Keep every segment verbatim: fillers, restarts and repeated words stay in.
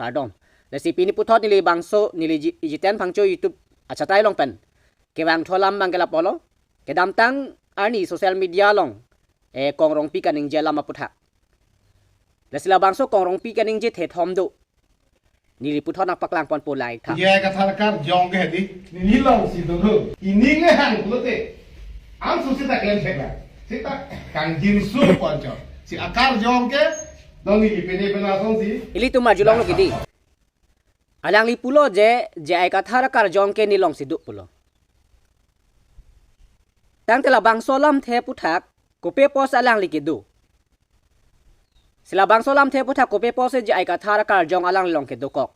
kardom. Lasi pini puthot neli bangso neli Ji-, Jiten Phangcho YouTube achatai along pen kevang thu alam abangke lapulo. Kedamtang arni social media along, eh, Kong Rongpi kaningje alam aputhak. Lasi labangso Kong Rongpi kaningje thethom do. Neli puthot nangpaklang ponpo, like tha. J I Kathar akarjong ke hedi, neli longsi do ho. Ining hang pulote, ansu sita klem thek la. Sita kangjinso poncho. Si akarjong ke, dong neli pene pena song si. Ilitum arjulonglo kedi. Alangli pulo je, J I Kathar akarjong ke ne longsi do pulo. Tangte labangso alamthe aputhak, kopi apotsi alangli kedo. Si labangso alamthe aputhak kopi apotsi J I Kathar akarjong alangli along kedokok.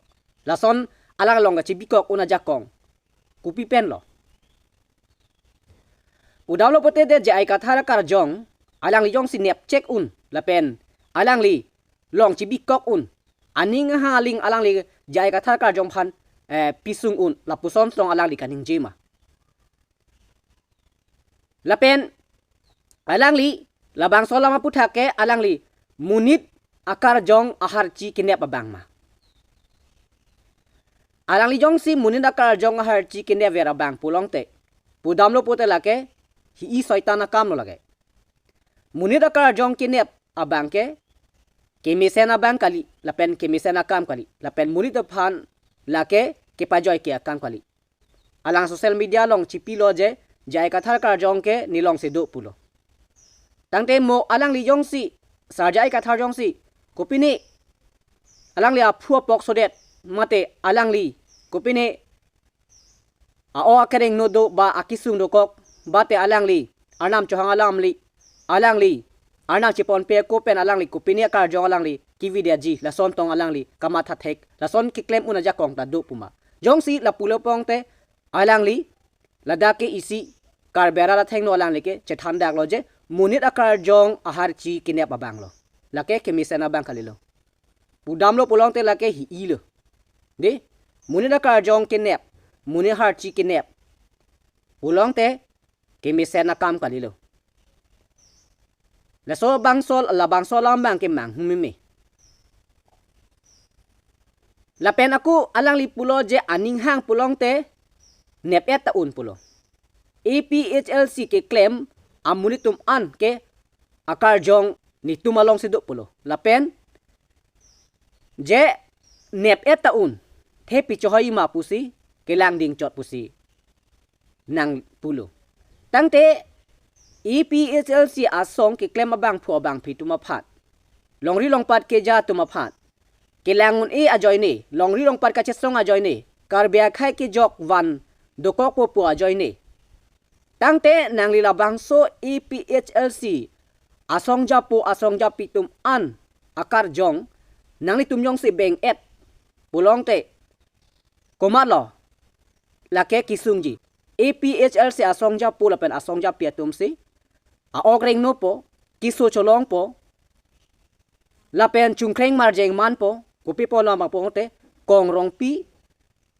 Lason alangli along kachebikok un ajakong. Kopi penlo. Pudamlo pulote de J I Kathar akarjong, alangli jongsi nepchek un, lapen alangli along chebikok un. Aning ahang aling alangli J I Kathar akarjong aphan, eh, pisung un, lapuson song alangli kaningje ma. Lapen alangli labangso alam aputhak ke alangli monit akarjong aharchi kenep abang ma. Alangli jongsi monit akarjong aharchi kenep ver abang pulote, pudamlo pulote lake hi-i soitan akamlo lake. Monit akarjong kenep abang ke kemesen abang kali, lapen kemesen akam kali, lapen monit aphan lake kepajoi ke akam kali. Alang social media along chipilo je, J I Kathar akarjong ke ne longsi do pulo. Tangte mo alangli jongsi, Sar J I Kathar jongsi, kopine alangli aphu apok sodet, mate alangli kopine a-ok akereng no do ba akesung dokok, bate alangli arnam chohang alamli, alangli arnam cheponpe ako pen alangli kopine akarjong alangli kevidetji, lason tong alangli kamatha thek, lason keklem un ajakong ta do pu ma. Jongsi lapulo pulote alangli ladak ke isi Karbi arat athengno alangli ke chethandaklo je, monit akarjong aharchi kenep abanglo. Lake kemesen abang kalilo. Pudamlo pulote lake hi-i lo. De, monit akarjong kenep, monit aharchi kenep pulote kemesen akam kalilo. Laso bangso, labangso alam abang ke manghumeme. Lapen ako alangli pulo je aning hang pulote nep-et ta un pulo. A P H L C keklem amonit atum an ke akarjong netum alongsi do pulo. Lapen je nep-et ta un, the pi chohoi ma pusi, kelang dingchot pusi nangpulo. Tangte A P H L C asong keklem abangphu abangphi atum aphan, longri longpat keja atum aphan, kelang un-e ajoine, longri longpat kachesong ajoine, Karbi akhei kejok van dokokpo pu ajoine. Tangte nangli labangso A P H L C asong japo asong japi atum an akarjong nanglitum jongsi beng-et pulote, komatlo lake kesungji? A P H L C asong japo lapen asong japi atumsi a-ok rengnopo, keso cholongpo, lapen chungkreng marjeng manpo, kopi pu alam abang pulote, Kong Rongpi,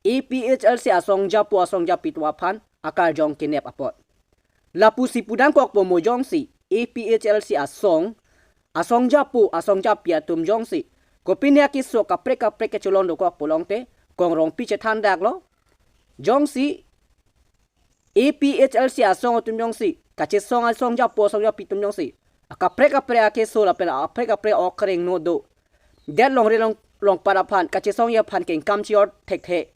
A P H L C asong japo asong japi atum aphan akarjong kenep apot. Lapusi pudamkokpo mo jongsi A P H L C asong, asong japo asong japi atum jongsi kopine akeso kaprek kaprek kecholong dokok pulote, Kong Rongpi chethandaklo. Jongsi A P H L C asong atum jongsi, kachesong asong japo asong japi atum jongsi, akaprek kaprek akeso lapen akaprek kaprek a-ok akereng no do, det longri long, longpat aphan, kachesongji aphan kengkam chi-or thekthe,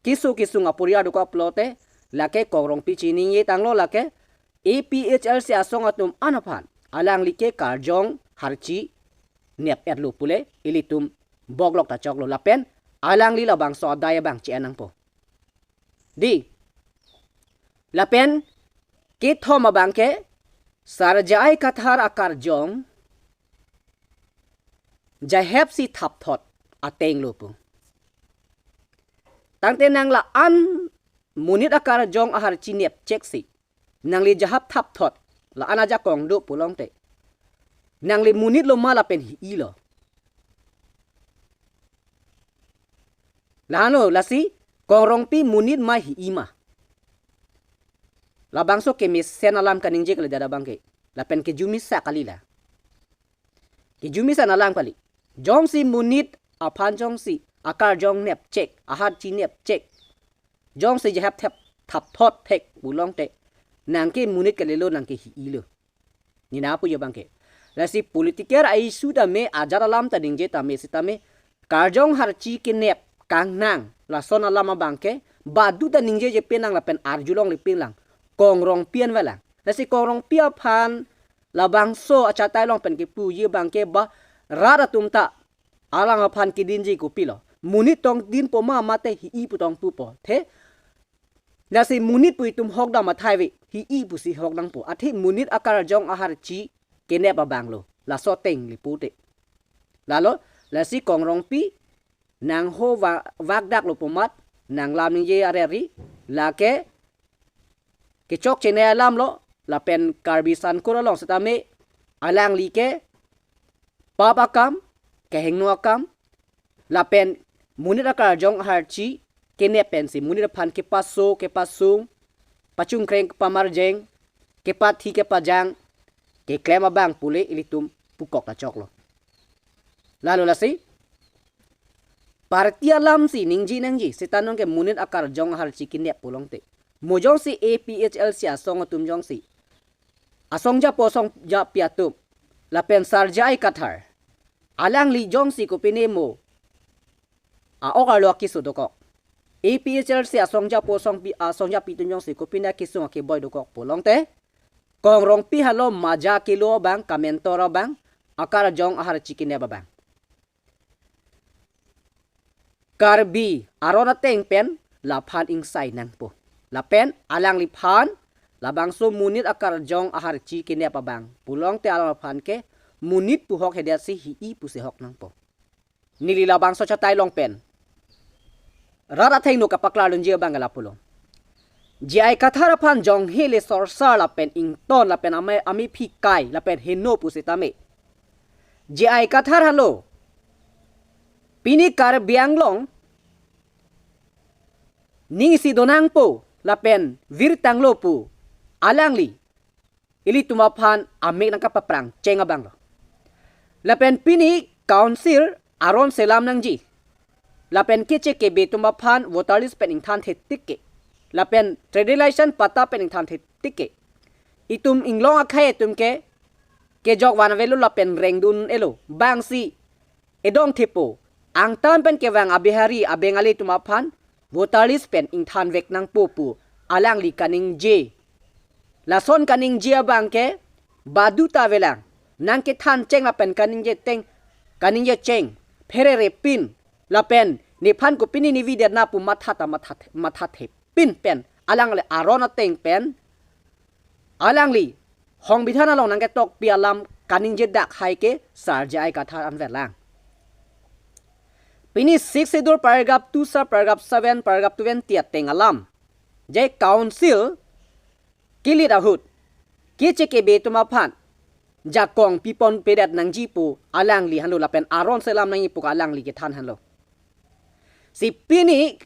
keso kesung aporiar dokok pulote, lake Kong Rongpi chiningje tanglo lake A P H L C asong atum an aphan alangli ke karjong harchi nep-etlo pule ilitum boklok ta choklo, lapen alangli labangso adai abang che-en nangpo. Di. Lapen kethom abang ke Sar J I Kathar akarjong jahepsi thapthot atenglo pu. Tangte nang la-an monit akarjong aharchi nepchek si nangli jahap thapthot la-an ajakong do pulote, nangli monitlo ma lapen hi-ilo? Lahenlo, lasi Kong Rongpi monit ma hi-i ma? Labangso kemesen alam kaningje kali dada abang ke. Lapen kejumisa kali la. Kejumisa alam kali. Jongsi monit aphan jongsi akarjong nepchek, aharchi nepchek, jongsi jehap thep thap thot thek pulote, nangke monit kalilo, nangke hi-ilo. Nina pu jo abangke. Lasi political a-issue tame, ajat alam ta ningje tame sitame, karjong harchi kenep kangnang, lason alam abangke, badu ta ningjeje penang lapen arjulongle penang, Kong Rongpi an velang. Lasi Kong Rongpi aphan labangso achatai along pen kepuji abangke ba rat atum ta alang aphan kedinji kopilo. Monit tong dinpo ma mate hi-i pu tong pupo. The, lasi monit pu itum hokdam athai ave, hi-i pusi hok nangpo. Athe monit akarjong aharchi kenep abanglo, laso ateng le pute. Lalo, lasi Kong Rongpi nangho va-, vakdaklo pu amat, nanglam ningje areri, lake kechok chenei alamlo, lapen Karbi Sangkur along sitame, alangli ke pap akam, kehingno akam, lapen monit akarjong aharchi kenep pensi monit aphan kepaso, kepasung, pachungkreng, kepamarjeng, kepathi, kepajang, keklem abang pule ilitum pukok ta choklo. Lalo lasi, party alamsi ningje nangji, seta nonke monit akarjong aharchi kenep pulote, mo jongsi A P H L C asong atum jongsi, asong japo asong japi atum, lapen Sar J I Kathar, alangli jongsi kopine mo, a-ok arlo akeso dokok. A P H L C asong japo asong pi, asong japi atum jongsi kopine akesung akeboi dokok pulote, Kong Rongpi halo maja kelo abang, kamentor abang, akarjong aharchi kenep abang. Karbi aron ateng pen laphan ingsai nangpo. Lapen alangliphan labangso monit akarjong aharchi kenep abang pulote alangliphan ke monit pu hokhe detsi hi-i pusi hok nangpo. Neli labangso achatai along pen rat athengno kapaklar dunji abang ke lapulo. J I Kathar aphan jonghe le sorsar lapen ington lapen ame, amephi kai lapen heno pusitame, J I Kathar halo pini Karbi Anglong ning isi donangpo lapen virtanglo pu alangli ilitum aphan amek nangkapaprang cheng abanglo. Lapen pini council aron selam nangji, lapen keche kebe atum aphan voter list pen ingthan thekthe ke, lapen trade license patta pen ingthan thekthe ke, itum inglong akhei atum ke kejok van avelo lapen rengdun-elo, bangsi edong thepo, angtan pen kevang a-Bihari, a-Bengali atum aphan voter list pen ingthan vek nangpo pu alangli kaningje. Lason kaningje abang ke badu ta avelang, nangkethan cheng lapen kaningje teng, kaningje cheng pherere pin, lapen nephan kopine nevi detna pu matha ta matha, mathathe pin pen, alangli aron ateng pen, alangli hongbithan along nangketokpi alam kaningje dak hai ke Sar J I Kathar an avelang. Pini Sixth Schedule paragraph two, sub paragraph seven, paragraph twenty ateng alam, je council kilit ahut keche kebe atum aphan jakong pipon pedet nangji pu alangli henlo lapen aron selam nangji pu alangli kethan henlo. Si pini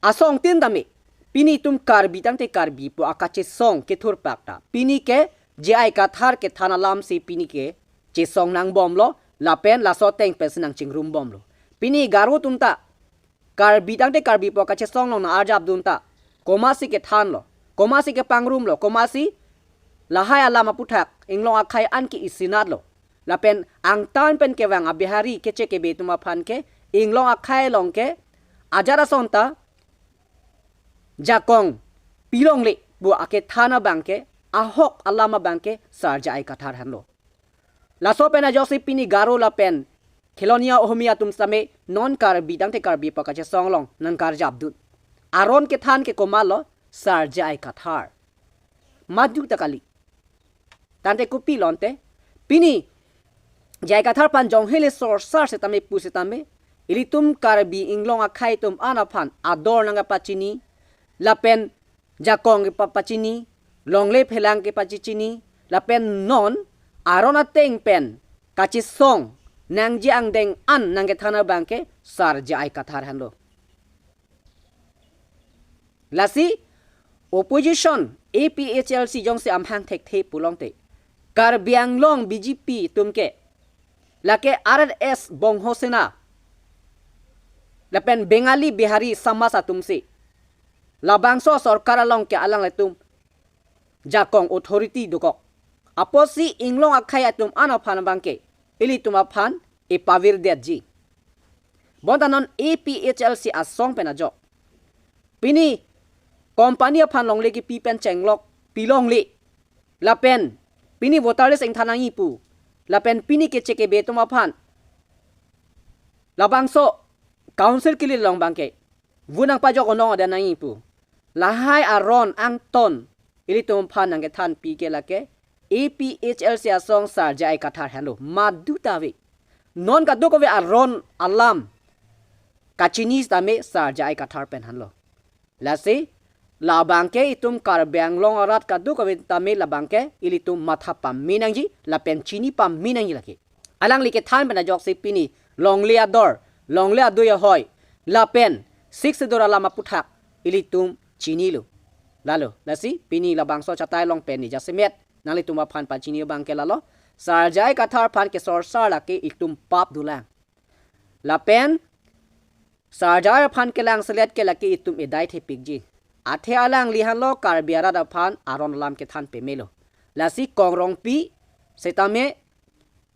asong tin tame, pini itum Karbi tangte Karbi pu akachesong kethurpak ta pini ke J I Kathar kethan alamsi pini ke chesong nangbomlo, lapen laso ateng pensi nangchingrumbomlo. Pini Garo atum ta Karbi tangte Karbi pu akachesong along nang-arjap dun ta, komatsi kethanlo, komatsi kepangrumlo, komatsi lahai alam aputhak inglong akhei an ke-isinatlo, lapen angtan pen kevang a-Bihari keche kebe atum aphan ke inglong akhei along ke ajat ason ta jakong pilongle pu akethan abang ke, ahok alam abang ke Sar J I Kathar henlo. Laso pen ajoksi pini Garo lapen Khilonia Ohomia atum sitame non Karbi tangte Karbi pu akachesong along nangkarjap dun. Aron kethan ke komatlo? Sar J I Kathar. Madu ta kali. Tangte kopilo ante, pini J I Kathar aphan jonghe le sorsar setame pusitame, ilitum Karbi inglong akhei atum an aphan ador nangkepachini, lapen jakong kepa-, pachini, longle phelang kepachechini, lapen non aron ateng pen kachesong nangji angdeng an nangkethan abang ke Sar J I Kathar henlo. Lasi opposition A P H L C jongsi amahang thekthe pulote, Karbi Anglong B J P atum ke, lake R S S Bongho Sena, lapen Bengali Bihari samaj atumsi labangso sorkar along ke alanglitum jakong authority dokok. Apotsi inglong akhei atum an aphan abangke ilitum aphan ipavirdetji. Bonta non A P H L C asong pen ajok pini company aphan longle kipi pen chenglok pilongle. Lapen pini voter list ingthan nangji pu. Lapen pini kechekebe atum aphan labangso council kilir along abangke vun nangpajok onong adan nangji pu. Lahai aron angton ilitum aphan nangkethanpi ke lake A P H L C asong Sar J I Kathar henlo. Madu ta ave. Non kadokave aron alam kachini tame Sar J I Kathar pen henlo. Lasi labangke itum Karbi Anglong arat kadokave tame labangke ilitum matha pame nangji lapen chini pame nangji lake. Alangli kethan pen ajoksi pini longle ador, longle adui ahoi lapen Sixth Schedule alam aputhak ilitum chinilo. Lalo, lasi pini labangso chatai along pen ni jasemet nanglitum aphan pachini abangke lalo. Sar J I Kathar aphan kesorsar lake itum pap dolang. Lapen Sar J I aphan kelangselet ke lake itum edai thepikji. Athe alangli henlo Karbi arat aphan aron alam kethan pamelo. Lasi Kong Rongpi setame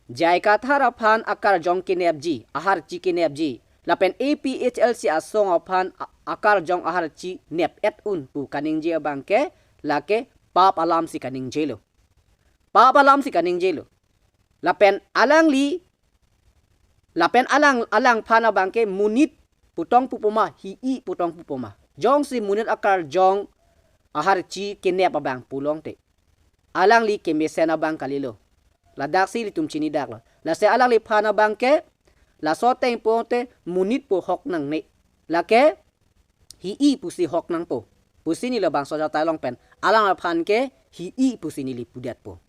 J I Kathar aphan akarjong kenepji, aharchi kenepji, lapen A P H L C asong aphan a-, akarjong aharchi nep-et un pu kaningje abangke lake pap alamsi kaningjelo. Pap alamsi kaningjelo. Lapen alangli, lapen alang, alangphan abangke monit pu tong pupo ma, hi-i pu tong pupo ma. Jongsi monit akarjong aharchi kenep abang pulongte, alangli kemesen abang kalilo. Ladaksi ilitum chinidaklo. Lasi alangliphan abangke laso ateng pulote monit pu hok nangne, lake hi-i pusi hok nangpo pusi neli labangso chatai along pen alangliphan ke hi-i pusi neli pudetpo.